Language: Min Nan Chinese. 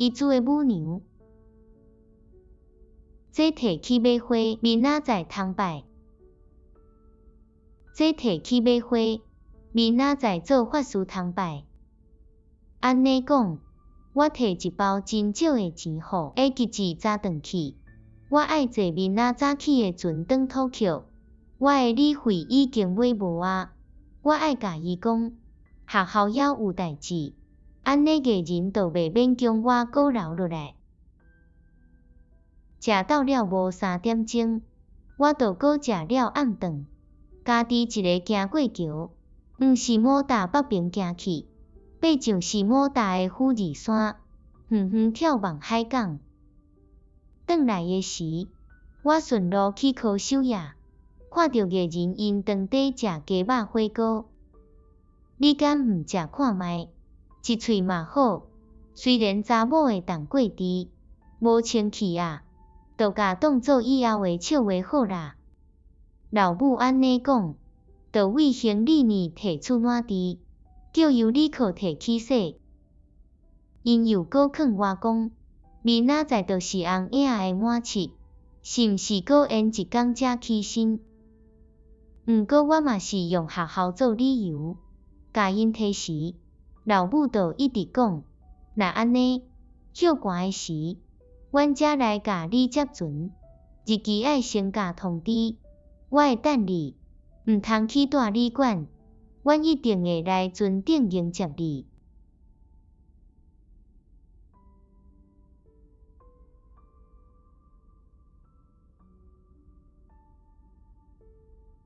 伊煮的母娘。這提去買花，明仔載通拜。這提去買花，明仔載做法事通拜。按呢講，我提一包真少的錢予會吉子早轉去。我愛坐明仔早起的船轉土橋。我的旅費已經買無啊！我愛共伊講，學校猶有代誌，按呢藝人就袂勉強我閣留落來。食到了無3點鐘，我就閣食了暗頓，家己一个行過橋，往士摩達北爿行去，爬上士摩達的富士山，遠遠眺望海港。轉來的時，我順路去柯秀亞，看著藝人𪜶當地食雞肉火鍋。你敢毋食看覓？一喙嘛好，雖然查某的重過甜，無清氣啊，就共當做以後的笑話好啦。老母按呢講，就為行李呢提出碗箸，叫尤里可提去洗。𪜶又閣勸我講，明仔載就是紅影的滿七，是毋是閣延一工才起身？毋過我嘛是用學校做理由，共𪜶提時，老母就一直講，若按呢，歇寒的時，阮才來共你接船，日期愛先共通知，我會等你，毋通去蹛旅館，阮一定會來船頂迎接你。